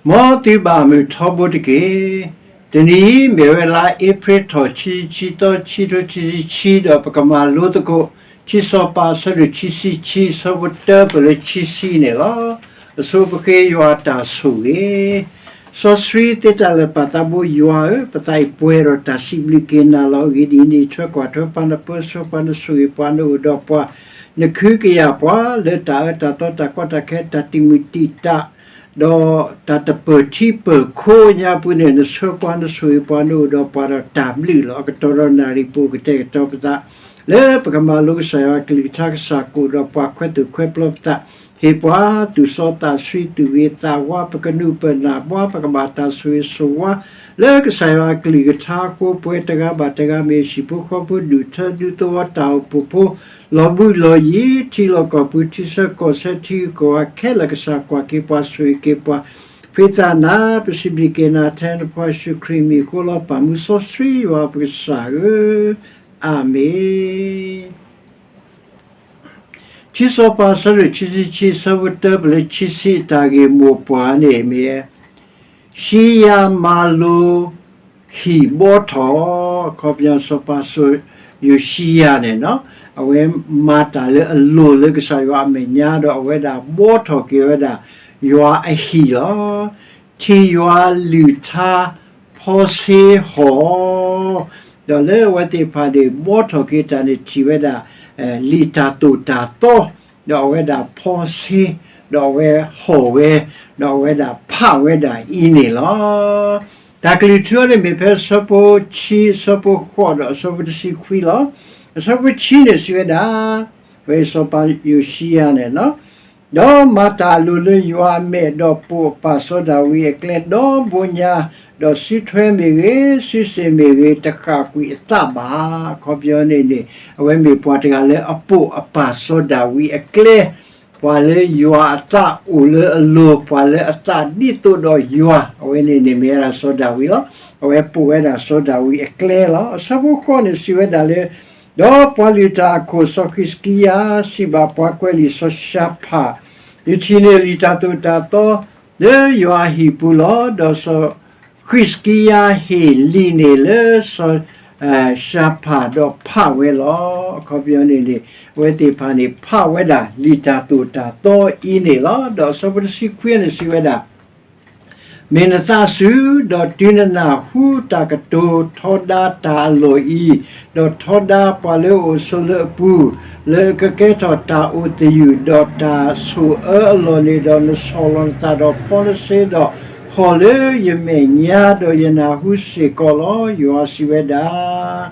မ်သုဘၣ်မုာ်ထီဘိတက့ၢ်. တနံၤအံၤ မ့ၢ်ဝဲလါအ့ဖြ့ၣ်ထီၣ် ခံဆံသီ ခံထိခံဆံခံ ဒီးပကမၤလိသကိး ခံစီၤပၤအဆၢဒိၣ်ခံဆံခံ အဆၢဖိတၢပၢၢ်လၢခံဆံန့ၣ်လီၤ. အဆိပဃ့ယွၤတၢ်ဆိၣ်ဂ့ၤ. စီဆှံသ့တၢ်လၢာ်ပာ်သးဘိယွၤဧၢ, ပသးအံၤပှဲၤဒီးတၢ်စံးဘျုးက့ၤနၤလီၤ. အဂ့ၢ်ဒ်အံၤ, နအံးထွဲကွၢ်ထွဲပှၤ, နပၢဆှၢပှၤ, နဆိၣ်ဂ့ၤပှၤ, နအိၣ်ဒီးပှၤ, နခုကယာ်ပှၤ လၢတၢ်အၢတၢ်သီ တၢ်ကီတၢ်ခဲ တၢ်တံာ်မုၢ်တံာ်တာ် ဒီးတၢ်တပၢၢ်ထံပၢၢ်ခိညါပူၤန့ၣ် နဆှၢပှၤ နဆိၣ်ဂ့ၤပှၤ နအိၣ်ဒီးပှၤဒီးတၢ်ဘျုးလီၤ. အကတီၢ်ဒီးနၣ်ရံၣ်ပူၤ ကတဲာ်ကတီၤပသး လၢပကမၤလိကစၢ်ယွၤအကလုၢ်ကထါ ကစၢ်ကအိၣ်ဒီးပှၤ ခွဲးသူၣ်ခွဲးပျီပသး ဟ့ၣ်ပှၤသူၣ်စီသးဆှံ သူၣ်ဂ့ၤသးဝါ ပကနူးပနၢ်ဘှါ ပကဘၣ်တၢ်ဆိၣ်ဂ့ၤဆိၣ်ဝါ လၢကစၢ်ယွၤအကလုၢ်ကထါအဃိ ပဝဲတဂၤဘၣ်တဂၤ မ့ၢ်ဟံၣ်ဖိဃီဖိ ဒူၣ်ထၢဒူသဝီ တၢ်အိၣ်ဖှိၣ်ဖိ လီၤဘှံးလီၤယံၤ ထံလီၢ်ကီၢ်ပူၤ ထံဆၢကီၢ်ဆၢ ထံဂုၤကီၢ်ဂၤခဲလၢာ် ကစၢ်ကွၢ်က့ၤပှၤ ဆိၣ်ဂ့ၤက့ၤပှၤ ဖှံသးနၤ ပစံးဘျုးက့ၤနၤ ထဲနဖိယ့ၣ်ၡူးခရံာ်မံၤအဃိလီၤ. ပၢ်မူစီဆှံယွၤပကစၢ်ဧၢ, အၤမ့ၣ်. ခံစီၤပၤအဆၢဒိၣ်ခံဆံခံ အဆၢဖိတၢပၢၢ်လၢခံဆံ အတၢ်ဂ့ၢ်မိၢ်ပှၢ်န့ၣ်မ့ၢ် ယိၤၡံယၤမၤလိၤဟံၣ်ဘှီထီၣ်, အခီပညီစီၤပၤယိၤၡံယၤန့ၣ် အဝဲမၤတၢ်လၢအလိၤလၢကစၢ်ယွၤအမဲာ်ညါ ဒီးအဝဲဒၣ်ဘှီထီၣ်က့ၤဝဲဒၣ် ယွၤအဟံၣ်လီၤ. ထံၣ်ယွၤလုၢ်ထါဖီဆ့ဟီၣ် ဒီးလၢအဝဲသ့ၣ်တဖၣ်န့ၣ် ဘှီထီၣ်က့ၤတၢ်န့ၣ် ထံၣ်ဝဲဒၣ် လံာ်တၢ်သိၣ်တၢ်သီ, ဒီးအဝဲဒၣ်ဖီဆ့, ဒီးအဝဲဟီၣ်ဝဲ, ဒီးအဝဲဒၣ်ဖးဝဲဒၣ်အံၤန့ၣ်လီၤ. တၢ်ကလုၢ်ထူန့ၣ်မ့ၢ်ဖဲအဆၢဖိဆံ အဆၢဖိဃိး ဒီးအဆၢဖိတဆံခွံလီၤ. အဆၢဖိဆံန့ၣ်စံးဝဲဒၣ်, ဝဲစီၤပၤယိၤၡံယၤန့ၣ် ဒီးမၤတၢ်အလိၤလၢယွၤအမဲာ် ဒီးပိာ်အပၢ်စီၤဒၤဝံးအကျဲ ဒီဘိညါ, ဒီးစုထွဲမ့ၢ်ဂ့ၤ, စုစ့ၣ်မ့ၢ်ဂ့ၤ, တဃၣ်ကွံာ်အသးဘၣ်. အခီပညီန့ၣ်န့ၣ် အဝဲမ့ၢ်ပှၤတဂၤလၢအပိာ်အပၢ်စီၤဒၤဝံးအကျဲ, ပှၤလၢယွၤအသးအိၣ်လၢအလိၤ, ပှၤလၢအသးဒ်သိးဒီးယွၤ, အဝဲန့ၣ်န့ၣ်မ့ၢ်ဝဲဒၣ်စီၤဒၤဝံးလီၤ. အဝဲပိာ်ဝဲဒၣ်စီၤဒၤဝံးအကျဲလီၤ. အဆၢဖိဃိးန့ၣ်စံးဝဲဒၣ်လၢ ဒီးပှၤလုၢ်တၢ်အခိၣ်စီၤဃံးစကံယၤ စံးဘၣ်ပှၤကွဲးလံာ်စီၤၡၤဖၣ်, ယထံၣ်န့ၢ်လံာ်တၢ်သိၣ်တၢ်သီ လၢယွၤအဟံၣ်ပူၤလီၤ. ဒီးစီၤဃံးစကံယၤဟ့ၣ်လံာ်န့ၣ်လၢစီၤၡၤဖၣ် ဒီးဖးဝဲလီၤ. အခီပညီန့ၣ်န့ၣ် အဝဲသ့ၣ်တဖၣ်န့ၣ် ဖးဝဲဒၣ်လံာ်တၢ်သိၣ်တၢ်သီအံၤန့ၣ်လီၤ. ဒီးအဆၢဖိတဆံခွံန့ၣ်စံးဝဲဒၣ် မ့ၢ်နသးစူၤ ဒီးတုၤနနၢ်ဟူတၢ်ကတိၤထီဒါတၢ်အလီၢ်အံၤ, ဒီးထီဒါပှၤလၢအအိၣ်ဆိးလၢအပူၤ, လၢအကကဲထီၣ်တၢ်အိၣ်သယုၢ် ဒီးတၢ်ဆိၣ်အၢအလီၢ်န့ၣ်ဒီး, နဆီၣ်လီၤနသးဒီးဖီနစ့, ဒီးဟီၣ်လၢယမဲာ်ညါ, ဒီးယနၢ်ဟူစ့ၢ်ကီးလီၤ. ယွၤစံးဝဲဒၣ်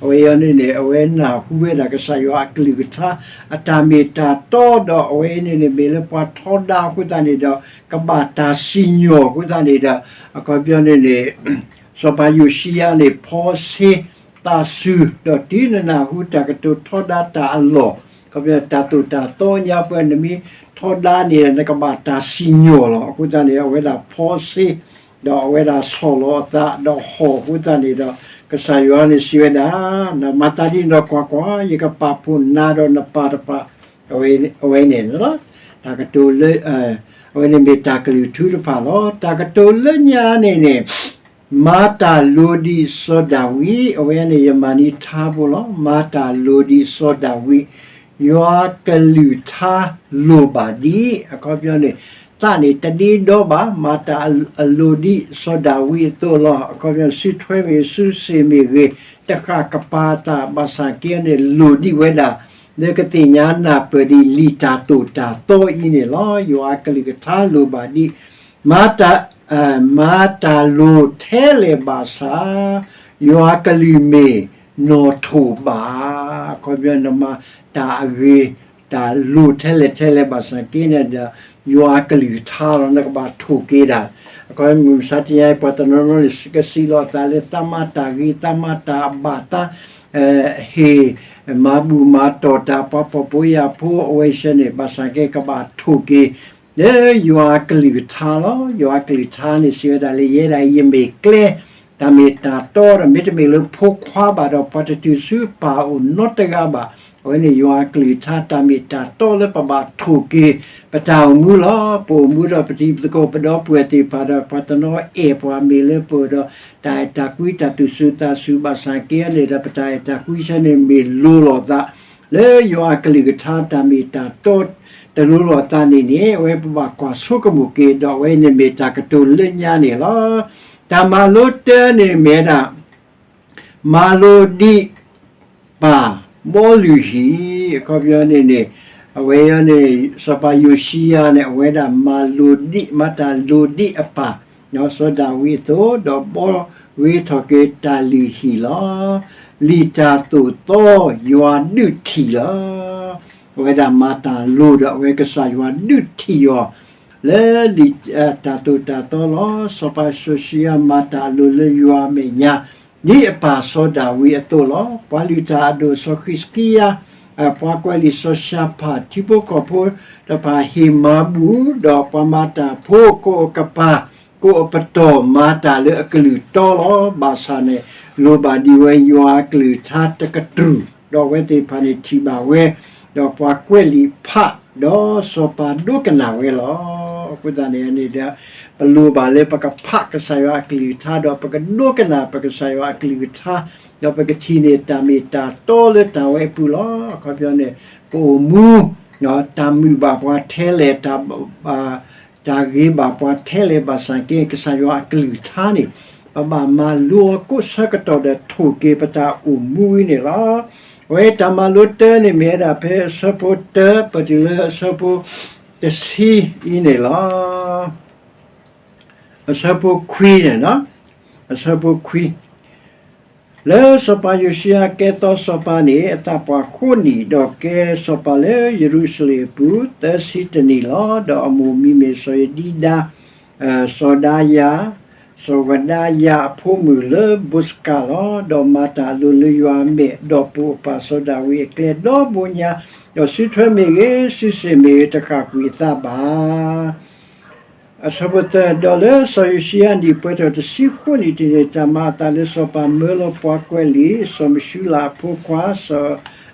အဝဲအံၤန့ၣ်န့ၣ် အဝဲနၢ်ဟူဝဲဒၣ်ကစၢ်ယွၤအကလုၢ်ကထါ အတၢ်မ့ၢ်တၢ်တီ, ဒီးအဝဲအံၤန့ၣ်န့ၣ် မ့ၢ်လၢပှၤထီဒါအဃိသတးန့ၣ်ဒီး ကဘၣ်တၢ်စံၣ်ညီၣ်အဃိသတးန့ၣ်ဒီး အခီပညီန့ၣ်န့ၣ် စီၤပၤယိၤၡံယၤန့ၣ် ဖီဆ့သးစူၤ, ဒီးတုၤနနၢ်ဟူတၢ်ကတိၤထီဒါတၢ်အလီၢ်, အခီပညီတၢ်သိၣ်တၢ်သီညါပှဲၤ နမ့ၢ်ထီဒါန့ၣ် နကဘၣ်တၢ်စံၣ်ညီၣ်လီၤ. အဃိသတးန့ၣ် အဝဲဒၣ်ဖီဆ့ ဒီးအဝဲဒၣ်ဆီၣ်လီၤအသး ဒီးဟီၣ်အဃိသတးန့ၣ်ဒီး ကစၢ်ယွၤန့ၣ်စံးဝဲဒၣ်, နမၤသးဒ်န့ၣ်ဒီးကွၢ်ကွၢ်, ယကပာ်ဖှိၣ်နၤဒီးနပၢ်တဖၣ်, အဝဲန့ၣ်လီၤ. တၢ်ကတိၤလၢ အဝဲန့ၣ်မ့ၢ်တၢ်ကလုၢ်ထူတဖၣ်လီၤ. တၢ်ကတိၤလၢညါန့ၣ်န့ၣ် မၤတၢ်လိၤဒံးစီၤဒၤဝံး, အဝဲန့ၣ်ယမၤန့ၢ်ထါဖိလီၤ. မၤတၢ်လိၤဒံးစီၤဒၤဝံး, ယွၤကလုၢ်ကထါလိၣ်ဘၣ်ဒံး, အခီပညီန့ၣ် သးန့ၣ်တဒ့ဒီဘၣ်, မၤတၢ်အလိၤဒံးစီၤဒၤဝံးအသိးလီၤ. အခီပညီ စုထွဲမ့ၢ်ဂ့ၤ, စုစ့ၣ်မ့ၢ်ဂ့ၤ, တဃၣ်ကပၤအသး, ဘၣ်ဆၣ်က့န့ၣ် လိၣ်ဒံးဝဲဒၣ် လၢကသ့ၣ်ညါနၢ်ပၢၢ်ဒံးလံာ်တၢ်သိၣ်တၢ်သီအံၤန့ၣ်လီၤ. ယွၤကလုၢ်ကထါလိၣ်ဘၣ်ဒံး, မၤတၢ် မၤတၢ်လိၤထဲလဲၣ်ဘၣ်ဆၣ်, ယွၤကလုၢ်မ့ၢ်နီၣ်ထိၣ်ဘၣ်. အခီပညီ နမၤတၢ်အဂ့ၤ တၢ်လိၤထဲလဲၣ်ထဲလဲၣ်ဘၣ်ဆၣ်က့န့ၣ်ဒီး ယွၤကလုၢ်ကထါလီၤ နကဘၣ်ထိၣ်က့ၤဒၣ်. အခီပညီ မုၢ်မဆါတနံၤအံၤ ပှၤတနီၤနီၤန့ၣ် ကစံးလီၤအသးလၢ သးမၤတၢ်ဂ့ၤ, သးမၤတၢ်အဘၣ်သး, ဟ့ၣ်မၤဘူၣ်မၤတီၢ်တၢ် ပှၤဖှီၣ်ဖိယာ်ဖိ အဝဲဆဲန့ၣ် ဘၣ်ဆၣ်က့ ကဘၣ်ထိၣ်က့ၤ လၢယွၤကလုၢ်ကထါလီၤ. ယွၤကလုၢ်ကထါန့ၣ် စံးဝဲဒၣ်လၢ ယဲဒၣ်အံၤယမ့ၢ်ကျဲ, တၢ်မ့ၢ်တၢ်တီဒီး မ့တမ့ၢ်လၢဖိခွါဘၣ်ဒီး ပှၤတတုၤဆူပၢ်အအိၣ်နီတဂၤဘၣ်. အဝဲန့ၣ်ယွၤအကလုၢ်ကထါတၢ်မ့ၢ်တၢ်တီလၢပဘၣ်ထိၣ်က့ၤ ပတၢ်အိၣ်မူလီၤ. ပအိၣ်မူဒီးပတံၤပသကိးပဒီပုၢ်ဝဲၢ်သ့ၣ်တဖၣ်ဒီး ပှၤတနီၤအဲၣ်ပှၤမ့ၢ်လၢပအိၣ်ဒီးတၢ်အဲၣ်တၢ်ကွံတၢ်သူၣ်စူၤသးစူၤဘၣ်ဆၣ်က့န့ၣ်ဒီး ပတၢ်အဲၣ်တၢ်ကွံဆၢန့ၣ်မ့ၢ်လိၤလိာ်သး လၢယွၤအကလုၢ်ကထါတၢ်မ့ၢ်တၢ်တီ တလိၤလိာ်သးန့ၣ်န့ၣ် အဝဲပဘၣ်ကွၢ်ဆိကမိၣ်က့ၤ ဒီးအဝဲန့ၣ်မ့ၢ်တၢ်ကတိၤလၢညါန့ၣ်လီၤ. တၢ်မၤလိတၢန့ၣ်မ့ၢ်ဝဲဒၣ် မၤလိဒံးပၢ် ဘီလုၢ်ဟံၣ် အခီပညီန့ၣ်န့ၣ် အဝဲန့ၣ် စီၤပၤယိၤၡံယၤန့ၣ် အဝဲဒၣ်မၤလိဒံး မၤတၢ်လိဒံးအပၢ် စီၤဒၤဝံးအသိး ဒီးဘှီဂ့ၤထီၣ်က့ၤတၢ်လုၢ်ဟံၣ်လီၤ. လံာ်တၢ်သိၣ်သီယွၤဒုးထံၣ်လီၤ. အဝဲဒၣ်မၤတၢ်လိဒီးအဝဲကစၢ်ယွၤဒုးထံၣ်အီၤ လၢလံာ် တၢ်သိၣ်တၢ်သီလီၤ. စီၤပၤယိၤၡံယၤမၤတၢ်အလိၤလၢယွၤအမဲာ်ညါ ဒ်အပၢ်စီၤဒၤဝံးအသိးလီၤ. ပှၤလုၢ်တၢ်အဒိၣ်စီၤဃံးစကံယၤ ပှၤကွဲးလံာ်စီၤၡဖၣ် ထံဖိကီၢ်ဖိတဖၣ်ဟ့ၣ်မၤဘူၣ် ဒီးပှၤမၤတၢ်ဖိကိးအကပၤ ကိးအပတီၢ်မၤတၢ်လၢအကလုၢ်တီလီၤ. ဘၣ်ဆၣ်န့ၣ် လိၣ်ဘၣ်ဒံးဝဲယွၤအကလုၢ်ကထါတကတြူၢ် ဒီးအဝဲသ့ၣ်တဖၣ်န့ၣ်ထံၣ်ဘၣ်ဝဲ ဒီးပှၤကွဲးလံာ်ဖး ဒီးစီၤပၤဒိကနၣ်ဝဲလီၤ. အဃိသတးန့ၣ်န့ၣ်ဒီး ပလိၣ်ဘၣ်လၢပကဖးကစၢ်ယွၤအကလုၢ်ကထါ ဒီးပကဒိကနၣ်ပကစၢ်ယွၤအကလုၢ်ကထါ ဒီးပကထံၣ်န့ၢ်တၢ်မ့ၢ်တၢ်တီလၢတၢ်ဝဲအပူၤလီၤ. အခီပညီန့ၣ် ပအိၣ်မူ တၢ်မုာ်ဘၣ်ပှၤထဲလဲၣ် တၢ်ဂ့ၤဘၣ်ပှၤထဲလဲၣ်ဘၣ်ဆၣ်က့ ကစၢ်ယွၤအကလုၢ်ကထါန့ၣ် ပဘၣ်မၤလိအီၤကိးဆၢကတီၢ်ဒီးထိၣ်က့ၤပတၢ်အိၣ်မူအံၤန့ၣ်လီၤ. အဝဲတၢ်မၤလိတၢန့ၣ်မ့ၢ်ဝဲဒၣ်ဖဲအဆၢဖိတၢ ပတုၤလၢအဆၢဖိတဆံအံၤန့ၣ်လီၤ. အဆၢဖိခွံန့ၣ်, အဆၢဖိခွံ လၢစီၤပၤယိၤၡံယၤကဲသီစီၤပၤန့ၣ် အသးပှၢ်ဃိးနံၣ်, ဒီးကဲစီၤပၤလၢယရူၤၡလ့ၣ်အပူၤ သၢဆံတနံၣ်လီၤ. ဒီးအမိၢ်မံၤမ့ၢ်စီၤယဒံဒါ, စီၤဒါယၤ, စီၤဝဒါယၤအဖိမုၣ်လၢဘိစကၤလီၤ. ဒီးမၤတၢ်အလိၤလၢယွၤအမဲာ်, ဒီးပိာ်အပၢ်စီၤဒၤဝံးအကျဲဒီဘိညါ, ဒီးစုထွဲမ့ၢ်ဂ့ၤ, စုစ့ၣ်မ့ၢ်ဂ့ၤ, တဃၣ်ကွံာ်အသးဘၣ်. အဆၢဖိသၢ, ဒီးလၢစီၤယိၤၡံယၤနံၣ်ပှဲၤထီၣ်တဆံဃိးနံၣ်တနံၣ်န့ၣ် တၢ်မၤအသးလၢစီၤပၤမၢလီၤပှၤကွဲးလံာ်, စီၤမၡူလးအဖိခွါ, စီၤ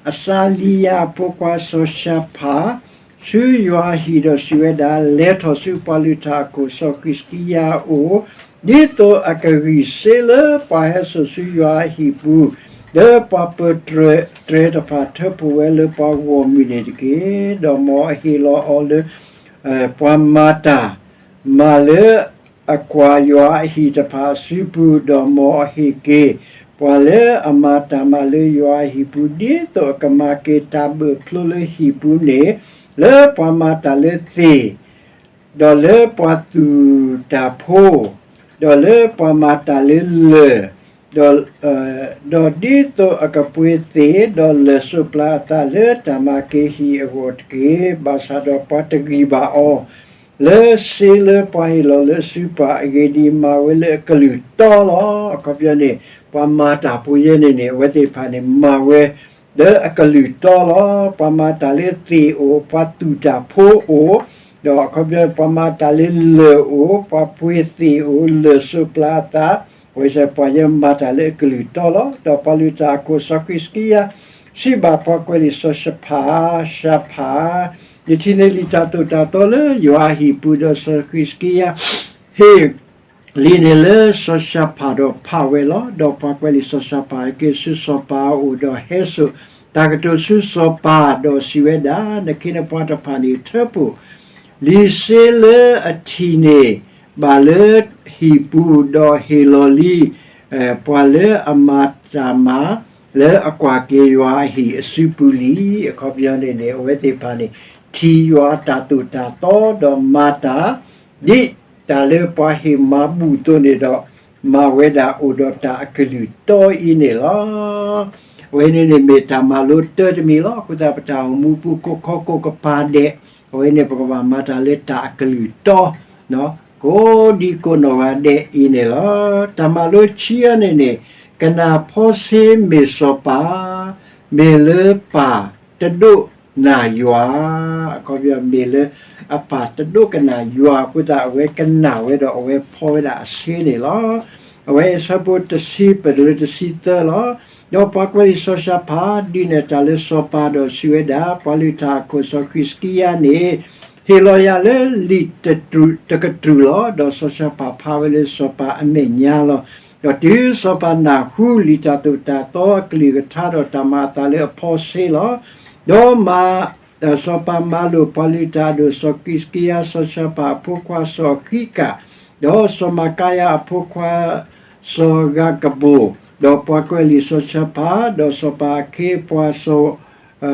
အစါလံယၤအဖိခွါ, စီၤၡဖၣ်, ဆူယွၤအဟံၣ်ဒီးစံးဝဲဒၣ်, လဲၤထီၣ်ဆူပှၤလုၢ်ထၢ်အခိၣ်စီၤဃံးစကံယၤအအိၣ်, ဒ်သိးအကဂံၢ်စ့လၢပှၤဟဲစိာ်ဆူယွၤအဟံၣ်ပူၤ, ဒီးပှၤပၢၤတြဲၤတဖၣ်ထၢဖှိၣ်ဝဲလၢပှၤဂီၢ်မုၢ်န့ၣ်တက့ၢ်. ဒီးမ်အဟ့ၣ်လီၤအီၤလၢ ပှၤမၤတၢ်မၤလၢအကွၢ်ယွၤအဟံၣ်တဖၣ်အစုပူၤ, ဒီးမ်အဟ့ၣ်က့ၤ ပှၤလၢအမၤတၢ်မၤလၢယွၤအဟံၣ်ပူၤ, ဒ်သိးအကမၤက့ၤတၢ်ဘၢၣ်ဖျိလၢဟံၣ်ပူၤန့ၣ်, လၢပှၤမၤတၢ်လၢသ့ၣ်, ဒီးလၢပှၤသူၣ်တၢ်ဖိ, ဒီးလၢပှၤမၤတၢ်လၢလၢၢ်, ဒီး, ဒီးဒ်သိးအကပှ့ၤသ့ၣ်, ဒီးလၢၢ်စိးပျၢ်အသးလၢတၢ်မၤက့ၤဟံၣ်အဂီၢ်တက့ၢ်. ဘၣ်ဆၣ်ဒီးပှၤတဂံၢ်ဘၣ်အီၤ လၢစ့လၢပှၤဟ့ၣ်လီၤလၢအစုပူၤ, အဂ့ၢ်ဒ်အံၤ, မၤဝဲလၢအကလုၢ်တီလီၤ. အခီပညီန့ၣ် ပှၤမၤတၢ်ဖိယဲန့ၣ်န့ၣ် အဝဲသ့ၣ်တဖၣ်န့ၣ် မၤဝဲလၢအကလုၢ်တီလီၤ. ပှၤမၤတၢ်လၢသ့ၣ်အိၣ်, ပှၤသူၣ်တၢ်ဖိအိၣ်, ဒီးအခီပညီ ပှၤမၤတၢ်လၢလၢၢ်အိၣ်, ပှၤပှ့ၤသ့ၣ်အိၣ်, လၢၢ်စိးပျၢ်အသး, အဝဲစ့ၢ်ပှၤယဲမၤတၢ်လၢအကလုၢ်တီလီၤ. ဒီးပှၤလုၢ်တၢ်အခိၣ်စီၤဃံးစကံယၤ စံးဘၣ်ပှၤကွဲးလံာ်စီၤၡဖၣ်, ၡဖၣ်, ယထံၣ်န့ၢ်လံာ်တၢ်သိၣ်တၢ်သီလၢယွၤအဟံၣ်ပူၤ, ဒီးစီၤဃံးစကံယၤ ဟ့ၣ် လံာ်န့ၣ်လၢစီၤၡဖၣ်ဒီးဖးဝဲလီၤ. ဒီးပှၤကွဲးလံာ်စီၤၡဖၣ်ဟဲက့ၤဆူစီၤပၤအအိၣ်, ဒီးဟဲစိာ်တၢ်ကတိၤဆူစီၤပၤ, ဒီးစံးဝဲဒၣ်, နခ့နပှၤတဖၣ်န့ၣ် ထၢဖှိၣ်လံာ်စ့လၢအထံၣ်န့ၢ်ဘၣ်လၢဟံၣ်ပူၤ, ဒီးဟ့ၣ်လီၤလံ ပှၤလၢအမၤတၢ်မၤ လၢအကွၢ်က့ၤယွၤအဟံၣ်အစုပူၤလံ. အခီပညီန့ၣ်န့ၣ် အဝဲသ့ၣ်တဖၣ်န့ၣ် ထံၣ်ယွၤအတၢ်သိၣ်တၢ်သီ, ဒီးမၤတၢ် ဒ်တၢ်လၢပှၤဟ့ၣ်မၤဘူၣ်အသိးန့ၣ်ဒီး, မၤဝဲဒၣ်အိၣ်ဒီးတၢ်အကလုၢ်တီအံၤန့ၣ်လီၤ. အဝဲန့ၣ်န့ၣ် မ့ၢ်တၢ်မၤလိတၢတမံၤလီၤ. အဃိသတး ပတၢ်အိၣ်မူပူၤကိးခီကိးကပၤဒဲး, အဝဲန့ၣ် ပကဘၣ်မၤတၢ်လၢတၢ်အကလုၢ်တီ, ကိးဒံကိးနီၢ်ဂၤဒဲးအံၤန့ၣ်လီၤ. တၢ်မၤလိခံအံၤန့ၣ်န့ၣ်, ကနၣ်ဖီဆ့မ့ၢ်စီၤပၤ, မ့ၢ်လၢပၢ်တဒိကနၣ်ယွၤ, အခီပညီမ့ၢ်လၢအပၢ်တဒိကနၣ်ယွၤအဃိသတး အဝဲကနၣ်ဝဲဒီးအဝဲဖီဝဲဒၣ်အဆ့န့ၣ်လီၤ. အဝဲအဆၢဖိတဆံ ပတုၤလၢတဆံသၢလီၤ. ဒီးပှၤကွဲးလံာ်စီၤၡဖး ဒုးနဲၣ်တၢ်လၢစီၤပၤဒီးစံးဝဲဒၣ်, ပှၤလုၢ်တၢ်အခိၣ်စီၤဃံးစကံယၤန့ၣ် ဟ့ၣ်လီၤယၤလၢလံာ်တကတြူၢ်လီၤ. ဒီးစီၤၡဖးဖးဝဲလၢစီၤပၤအမဲာ်ညါလီၤ. ဒီးတုၤစီၤပၤနၢ်ဟူလံာ်တၢ်သိၣ်တၢ်သီအကလုၢ်ကထါ ဒီးတၢ်မၤအသးလၢအဖီဆ့လီၤ. ဒီးမၤ စီၤပၤမၤလိာ်ပှၤလုၢ်တၢ်အဒိၣ် စီၤဃံးစကံယၤ, စီၤၡဖးအဖိခွါစီၤဃံးကၣ်, ဒီးစီၤမၤကၤယၤအဖိခွါစီၤဂၤကဘိၣ်, ဒီးပှၤကွဲးလံာ်စီၤၡဖး, ဒီးစီၤပၤအခ့အပှၤစီၤ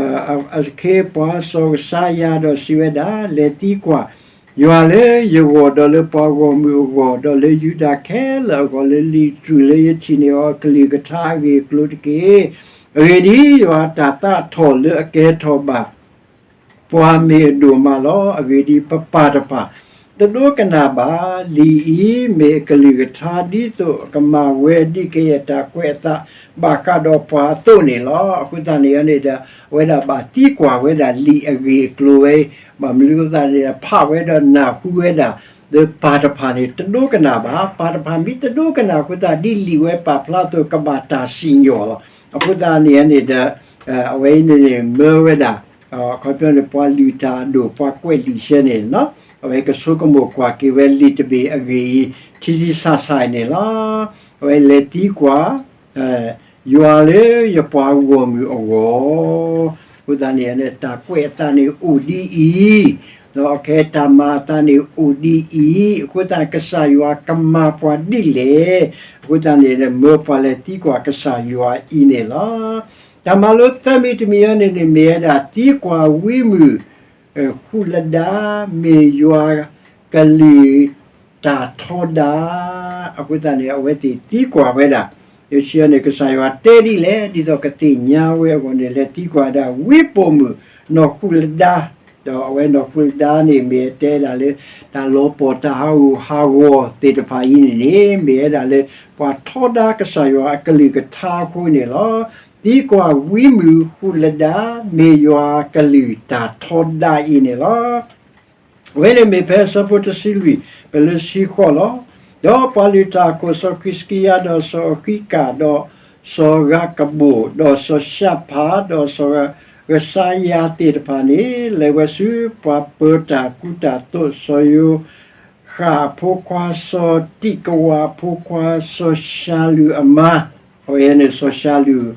အခ့အပှၤစီၤကစါယၤ ဒီးစံးဝဲဒၣ်, လဲၤသံကွၢ်ယွၤလၢယဂီၢ်, ဒီးလၢပှၤဂီၢ်မုၢ်အဂီၢ်, ဒီးလၢယူဒၤခဲလၢာ်အဂီၢ်, လၢလံာ်တြူၢ်လၢယထံၣ်န့ၢ်အီၤအကလုၢ်ကထါအဂ့ၢ်အကျိၤတက့ၢ်. အဂ့ၢ်ဒ်အံၤ, ယွၤတၢ်သးထီၣ်လၢအကဲထီၣ်ဘၣ် ပှၤမ့ၢ်အဒိၣ်မးလီၤ. အဂ့ၢ်ဒ်အံၤ, ပပၢ်တဖၣ် တဒိကနၣ်ဘၣ်. လံာ်အံၤမ့ၢ်အကလုၢ်ကထါဒ်သိးကမၤဝဲဒ်ကယဲၢ်တၢ်ကွဲးအသးဘၣ်ဃးဒီးပှၤအသိးန့ၣ်လီၤ. အဃိသတးန့ၣ်န့ၣ်ဒီး အဝဲဒၣ်ဘၣ်သံကွၢ်ဝဲဒၣ်လံာ်အဂ့ၢ်အကျိၤဝဲ, ဘၣ်မနုၤအဃိသတးန့ၣ်ဒီး ဖးဝဲဒီးနၢ်ဟူဝဲဒၣ် လၢပၢ်တဖၣ်န့ၣ် တဒိကနၣ်ဘၣ်. ပၢ်တဖၣ်မ့ၢ်တဒိကနၣ်အဃိသတး ဒ်လံာ်ဝဲပာ်ဖျါအသိး ကဘၣ်တၢ်စံၣ်ညီၣ်လီၤ. အဃိသတးန့ၣ်န့ၣ်ဒီး အဝဲအံၤန့ၣ်န့ၣ် မၢဝဲဒၣ် အခီပညီန့ၣ် ပှၤလုၢ်တၢ်အဒိၣ် ပှၤကွဲးလံာ်ဆဲန့ၣ် အဝဲကဆိကမိၣ်ကွၢ်က့ၤဝဲလံာ်တဘ့ၣ်အဂ့ၢ်အံၤ ထံထံဆးဆးန့ၣ်လီၤ. အဝဲလဲၤသံကွၢ် ယွၤလၢယပှၤဂီၢ်မုၢ်အဂီၢ်, အဃိသတးန့ၣ် တၢ်ကွဲးအသးန့ၣ်အိၣ်ဒ်အံၤ, ဒီးအခဲတၢ်မၤအသးန့ၣ်အိၣ်ဒ်အံၤ, အဃိသတးကစၢ်ယွၤကမၤပှၤဒ်လဲၣ်, အဃိသတးန့ၣ် မၢပှၤလဲၤသံကွၢ်ကစၢ်ယွၤအံၤန့ၣ်လီၤ. တၢ်မၤလိသၢမံၤတမံၤအံၤန့ၣ်န့ၣ် မ့ၢ်ဝဲဒၣ်သံကွၢ်ဝံမုၢ် ဃုာ်လဒါ မ့ၢ်ယွၤကလုၢ်တၢ်ထီဒါ, အဃိသတးန့ၣ် အဝဲသ့ၣ်သံကွၢ်ဝဲဒၣ်, ယဆံးအံၤန့ၣ် ကစၢ်ယွၤတဲဒ်လဲၣ် ဒ်သိးကသ့ၣ်ညါဝဲအဂီၢ်န့ၣ် လဲၤသံကွၢ်ဝဲဒၣ် ဝံပိာ်မုၣ်နီၢ်ဃုာ်လဒါ, ဒီးအဝဲနီၢ်ဃုာ်လဒါန့ၣ် မ့ၢ်တဲဒၣ်လၢ တၢ်လီၤပှီၢ်တၢ်ဟးဂူာ်ဟးဂီၤသ့ၣ်တဖၣ်အံၤန့ၣ်န့ၣ် မ့ၢ်ဝဲဒၣ်လၢ ပှၤထီဒါကစၢ်ယွၤအကလုၢ်ကထါအဃိန့ၣ်လီၤ. သံကွၢ်ဝံမုၢ်ဃုာ်လဒါ မ့ၢ်ယွၤကလုၢ်တၢ်ထီဒါအံၤန့ၣ်လီၤ. အဝဲန့ၣ်မ့ၢ်ဖဲအဆၢဖိတဆံလွံၢ် ပလၢဆံဃိးလီၤ. ဒီးပှၤလုၢ်တၢ်အခိၣ်စီၤဃံးစကံယၤ ဒီးစီၤအဃံကၣ် ဒီးစီၤဂၤကဘိၣ် ဒီးစီၤၡဖး ဒီးစီၤကစါယၤသ့ၣ်တဖၣ်န့ၣ် လဲၤဝဲဆူပှၤပၢတၢ်ကူတၢ်သိး စီၤယိၤဃၣ်အဖိခွါ စီၤတံးကဝၤအဖိခွါ စီၤၡၤလုၣ်အမါ, အဝဲန့ၣ်စီၤၡၤလုၣ်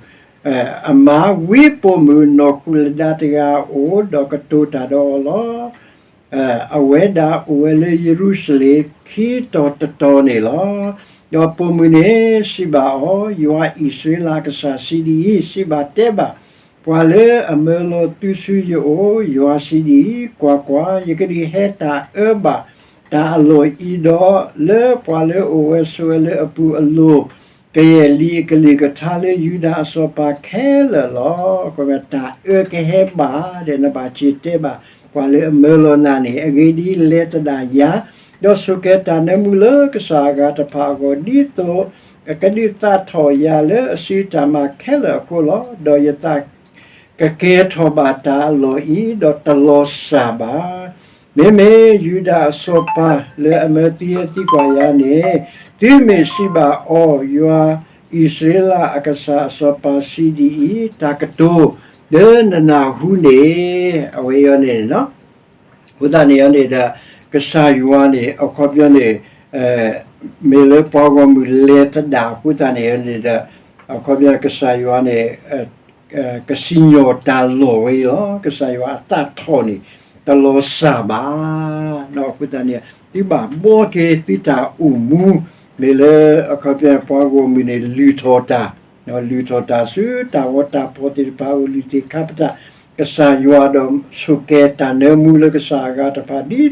အမါ ဝံပိာ်မုၣ်နီၢ်ဃုာ်လဒါတဂၤအအိၣ် ဒီးကတိၤတၢ်ဒီးအီၤလီၤ. အဝဲဒၣ်အိၣ်ဝဲလၢယရူၤၡလ့ၣ် ခံတီၤတတီၤန့ၣ်လီၤ. ဒီးပိာ်မုၣ်န့ၣ်စံးဘၣ်အီၤ, ယွၤအံၣ်စရ့လးအကစၢ်စံးဒ်အံၤ, စံးဘၣ်တဲဘၣ် ပှၤလၢအမၢလီၤသုဆူယအိၣ်, ယွၤစံးဒ်အံၤ, ကွၢ်ကွၢ်, ယကဒုးဟဲတၢ်အၢဘၣ်တၢ်အလီၢ်အံၤဒီး, လၢပှၤလၢအအိၣ်ဝဲဆိးဝဲလၢအပူၤအလိၤ ကယဲၢ်လံာ်အကလုၢ်ကထါလၢယူဒၤအစီၤပၤခဲလၢာ်လီၤ. တၢ်အၢကဟဲဘၣ်ဒီး နဘၣ်စံးတဲဘၣ် ပှၤလၢအမၢလီၤနၤန့ၣ်, အဂ့ၢ်ဒ်အံၤ, လဲၤသဒၣ်ယၤ, ဒီးဆိၣ်ကဲၤတၢ်နၢမူလၢကစၢ်အဂၤတဖၣ်အဂီၢ်, ဒ်သိးအကဒုးသးထီၣ်ယၤလၢအစုအတၢ်မၤခဲလၢာ်အဃိလီၤ. ဒီးယသး ကကဲထီၣ်ဘၣ်တၢ်အလီၢ်အံၤ ဒီးတလီၤစၢ်ဘၣ်. မ့မ့ၢ်ယူဒၤအစီၤပၤလၢအမၢသုဟဲသံကွၢ်ယၤန့ၣ်, သုမ့ၢ်စံးဘၣ်အီၤ, ယွၤအံၣ်စရ့လးအကစၢ်အစီၤပၤစံးဒ်အံၤ, တၢ်ကတိၤလၢနနၢ်ဟူန့ၣ်, အဝဲအံၤန့ၣ် အဃိသတးန့ၣ်န့ၣ်ဒီး ကစၢ်ယွၤန့ၣ် အခီပညီန့ၣ် မ့ၢ်လၢပှၤဂီၢ်မုၢ်လဲၤသဒၣ်အဃိသတးန့ၣ်န့ၣ်ဒီး အခီပညီကစၢ်ယွၤန့ၣ် ကစံၣ်ညီၣ်တၢ်လီၢ်ဝဲအံၤလီၤ. ကစၢ်ယွၤအသးထီၣ်န့ၣ် တလီၤစၢ်ဘၣ်. အဃိသတးန့ၣ် သုဘၣ်ဘှီက့ၤသုတၢ်အိၣ်မူ မ့ၢ်လၢအခီပညီပှၤဂီၢ်မုၢ်န့ၣ် လုၢ်ထီၣ်တၢ် လုၢ်ထီၣ်တၢ်ဆူတၢ်ဂီၤတၢ်ဖီၣ်သ့ၣ်တဖၣ် အိၣ်လုၢ်သ့ၣ်ခါပတာ် ကစၢ်ယွၤဒီးဆိၣ်ကဲၤတၢ်နၢမူလၢကစၢ်အဂၤတဖၣ် ဒ်သိး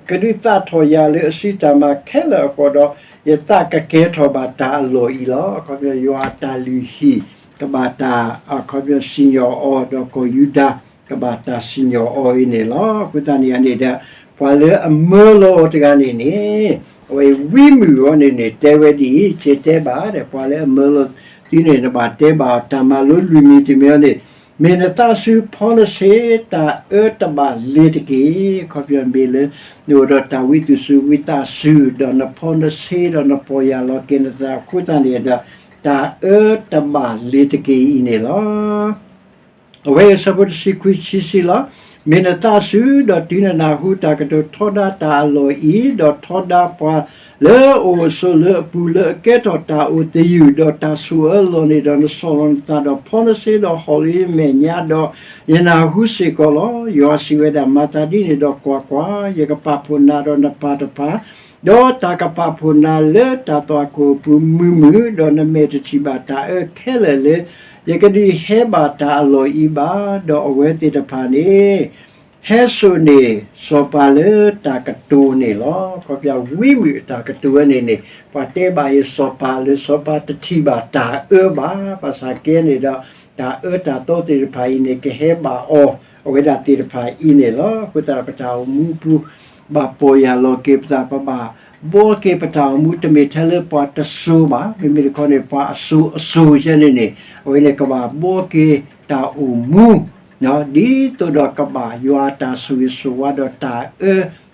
ကဒုးသးထီၣ်ယၤလၢအစုတၢ်မၤခဲလၢာ်အဃိဒီး ယသးကကဲထီၣ်ဘၣ်တၢ်အလီၢ်အံၤလီၤ. အခီပညီယွၤအတၢ်လုၢ်ဟံၣ် ကဘၣ်တၢ်အခီပညီစံၣ်ညီၣ်အီၤ ဒီးကီၢ်ယူဒၤ ကဘၣ်တၢ်စံၣ်ညီၣ်အီၤအံၤန့ၣ်လီၤ. အဃိသတးန့ၣ်န့ၣ်ဒီး ပှၤလၢအမၢလီၤအီၤတဂၤန့ၣ်န့ၣ် အဝဲဝံမုၢ်အီၤန့ၣ်န့ၣ် တဲဝဲဒ်အံၤ, စံးတဲဘၣ်ဒီး ပှၤလၢအမၢလီၤသုန့ၣ် နဘၣ်တဲဘၣ်အီၤ တၢ်မၤလိလွံၢ်မံၤတမံၤအံၤန့ၣ် မ့ၢ်နသးစူၤဖီနဆ့ တၢ်အၢတဘၣ်လ့ၤတက့ၢ်. ခီပညီမ့ၢ်လၢ နအိၣ်ဒီးတၢ်ဝံသူၣ်စူၤဝံသးစူၤ ဒီးနဖီနဆ့ဒီးနပီၢ်ယၢ်လီၤက့ၤနသးအဃိသတးန့ၣ်ဒီး တၢ်အၢတဘၣ်လ့ၤတက့ၢ်အံၤန့ၣ်လီၤ. အဝဲအံၤဆၢဖိတဆံခွံဆံဆံလီၤ. မ့ၢ်နသးစူၤဒီးတုၤနနၢ်ဟူတၢ်ကတိၤထီဒါတၢ်အလီၢ်အံၤ, ဒီးထီဒါပှၤလၢအအိၣ်အဆိးလၢအပူၤလၢအကဲထီၣ်တၢ်အိၣ်သယုၢ်, ဒီးတၢ်ဆိၣ်အၢလီၤန့ၣ်ဒီး နဆီၣ်လီၤနသးဒီးဖီနဆ့ဒီးဟီၣ်လီၤယမဲာ်ညါဒီး ယနၢ်ဟူစ့ၢ်ကီးလီၤ. ယွၤစံးဝဲဒၣ်, မၤသးဒ်န့ၣ်ဒီးကွၢ်ကွၢ်, ယကပာ်ဖှိၣ်နၤဒီးနပၢ်တဖၣ် ဒီးတၢ်ကပာ်ဖှိၣ်နၤလၢတၢ်သွၣ်ခိၣ်အပူၤမုာ်မုာ်, ဒီးနမဲာ်တထံၣ်ဘၣ်တၢ်အၢခဲလၢာ်လၢ ယကဒုးဟဲဘၣ်တၢ်အလီၢ်အံၤဘၣ်. ဒီးအဝဲသ့ၣ်တဖၣ်န့ၣ် ဟဲစိာ်န့ၢ်စီၤပၤလၢတၢ်ကတိၤန့ၣ်လီၤ. ခီပညီဝံမုၣ်အတၢ်ကတိၤဝဲန့ၣ်န့ၣ် ပှၤတဲဘၣ်အံၤစီၤပၤလၢစီၤပၤတထံၣ်ဘၣ်တၢ်အၢဘၣ်. ဘၣ်ဆၣ်ကဲန့ၣ်ဒီး တၢ်အၢတၢ်သီသ့ၣ်တဖၣ်အံၤန့ၣ် ကဟဲဘၣ်အီၤ အဝဲဒၣ်သ့ၣ်တဖၣ်အံၤန့ၣ်လီၤ. အဃိသတးဒီးပတၢ်အိၣ်မူပူၤ ဘၣ်ပီၢ်ယၢ်လီၤက့ၤပသး, ပဘၣ်ဘှီက့ၤပတၢ်အိၣ်မူ တမ့ၢ်ထဲလၢပှၤတစိၤဘၣ်, မ့မ့ၢ်တခီန့ၣ် ပှၤအစိၤအစိၤယဲန့ၣ်န့ၣ် အဝဲန့ၣ်ကဘၣ်ဘှီက့ၤတၢ်အိၣ်မူ ဒ်သိးဒီးကဘၣ်ယွၤအတၢ်ဆိၣ်ဂ့ၤဆိၣ်ဝါဒီးတၢ်အၢ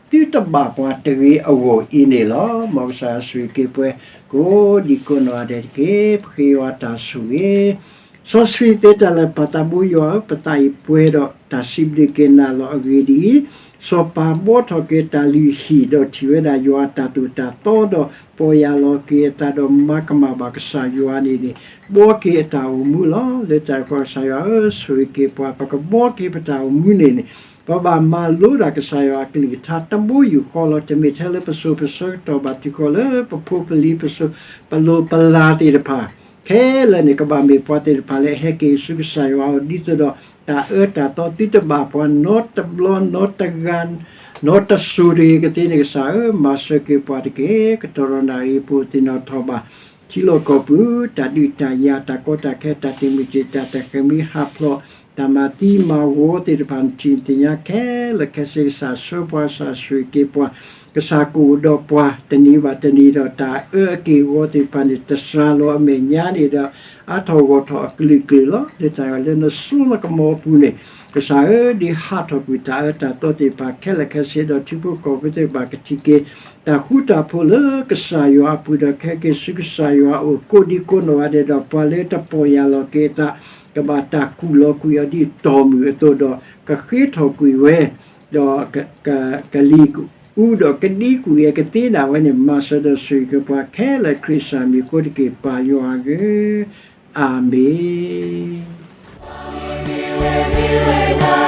သုတဘၣ်ပှၤတဂ့ၤအဂီၢ်အံၤန့ၣ်လီၤ. မ်ကစၢ်ယွၤဆိၣ်ဂ့ၤက့ၤပှၤကိးဒံကိးနီၢ်ဂၤဒဲးတက့ၢ်. ပဃ့ယွၤတၢ်ဆိၣ်ဂ့ၤ စီဆှံသ့တၢ်လၢ ပၢ်သးဘိယွၤဧၢ, ပသးအံၤပှဲၤဒီးတၢ်စံးဘျုးက့ၤနၤလီၤ. အဂ့ၢ်ဒ်အံၤ, စီၤပၤဘှီထီၣ်က့ၤတၢ်လုၢ်ဟံၣ် ဒီးထံၣ်ဝဲဒၣ်ယွၤအတၢ်သိၣ်တၢ်သီဒီး ပီၢ်ယၢ်လီၤက့ၤအသးဒီးမၤကမၣ်ဘၣ်ကစၢ်ယွၤန့ၣ်န့ၣ် ဘှီက့ၤအတၢ်အိၣ်မူလီၤ. လၢတၢ်ကီကစၢ်ယွၤဧၢ, ဆိၣ်ဂ့ၤက့ၤပှၤ ပကဘှီက့ၤပတၢ်အိၣ်မူန့ၣ်န့ၣ် ပဘၣ်မၤလိဒၣ်ကစၢ်ယွၤအကလုၢ်ကထါတဘိယူၢ်ဃီလီၤ. တမ့ၢ်ထဲလၢပစိၤပဆၢကတီၢ်ဘၣ် တုၤဃီလၢပဖိပလံၤ ပစိၤပလိၤပလၤသ့ၣ်တဖၣ် ခဲလၢာ်န့ၣ် ကဘၣ်မ့ၢ်ပှၤသ့ၣ်တဖၣ်လၢအဟဲက့ၤဆူကစၢ်ယွၤအအိၣ် ဒ်သိးဒီးတၢ်အၢတၢ်သီသုတဘၣ်ပှၤနီတဘျီနီတဂၤ နီတစိၤတဂ့ၤကသ့န့ၣ် ကစၢ်ဧၢ, မၤစၢၤက့ၤပှၤတက့ၢ်. ကတီၢ်ဒီးနၣ်ရံၣ်ပူၤသ့ၣ်နီၣ်ထီၣ်ဘၣ် ထံလီၢ်ကီၢ်ပူၤ တၢ်ဒုးတၢ်ယၤ တၢ်ကီတၢ်ခဲ တၢ်တ့ၢ်မုၢ်တ့ၢ်တၢ် တၢ်ဃ့ၢ်မှံဟးဖျိး တၢ်မၤသံမၤဝီသ့ၣ်တဖၣ် နထံၣ်နသ့ၣ်ညါခဲလၢာ်ခဲဆ့ ကစၢ်ဆှၢပှၤ ကစၢ်ဆိၣ်ဂ့ၤက့ၤပှၤ ကစၢ်ကအိၣ်ဒီးပှၤတနံၤဘၣ်တနံၤဒီး တၢ်အၢအက့ၢ်အဂီၤသ့ၣ်တဖၣ်န့ၣ် တစှၤလီၤအမဲာ်ညါန့ၣ်ဒီး အါထီၣ်ဂီၢ်ထီၣ်အကလုာ်ကလုာ်လီၤ. လၢတၢ်လၢနစိနကမီၤအပူၤန့ၣ် ကစၢ်ဧၢ, ဒုးဟးထီၣ်ကွံာ်တၢ်အၢတၢ်သီသ့ၣ်တဖၣ်ခဲလၢာ်ခဲဆ့ဒီး ထံဖိကီၢ်ဖိသ့ၣ်တဖၣ်ကထံၣ်က့ၤ တၢ်ဃူတၢ်ဖိးလၢကစၢ်ယွၤအပူၤဒီး ကဟဲက့ၤဆူကစၢ်ယွၤအအိၣ် ကိးဒံကိးနီၢ်ဂၤဒဲးဒီး ပှၤလၢတပီၢ်ယၢ်လီၤက့ၤအသး ကဘၣ်တၢ်ကူၣ်လီၤကွံာ်အီၤဒ်အတီၢ်မုၢ်အသိးဒီး ကဃ့ထီၣ်ကွံာ်ဝဲ ဒီး ကလံၤအူဒီးကဒံကွံာ်အကသ့ဒၣ်ဝဲန့ၣ် မၤစၢၤဒီးဆိၣ်ဂ့ၤက့ၤပှၤခဲလၢာ် ခရံာ်စၢ်မံၤအဃိတက့ၢ် ပၢ်ယွၤဧၢ, အၤမ့ၣ်.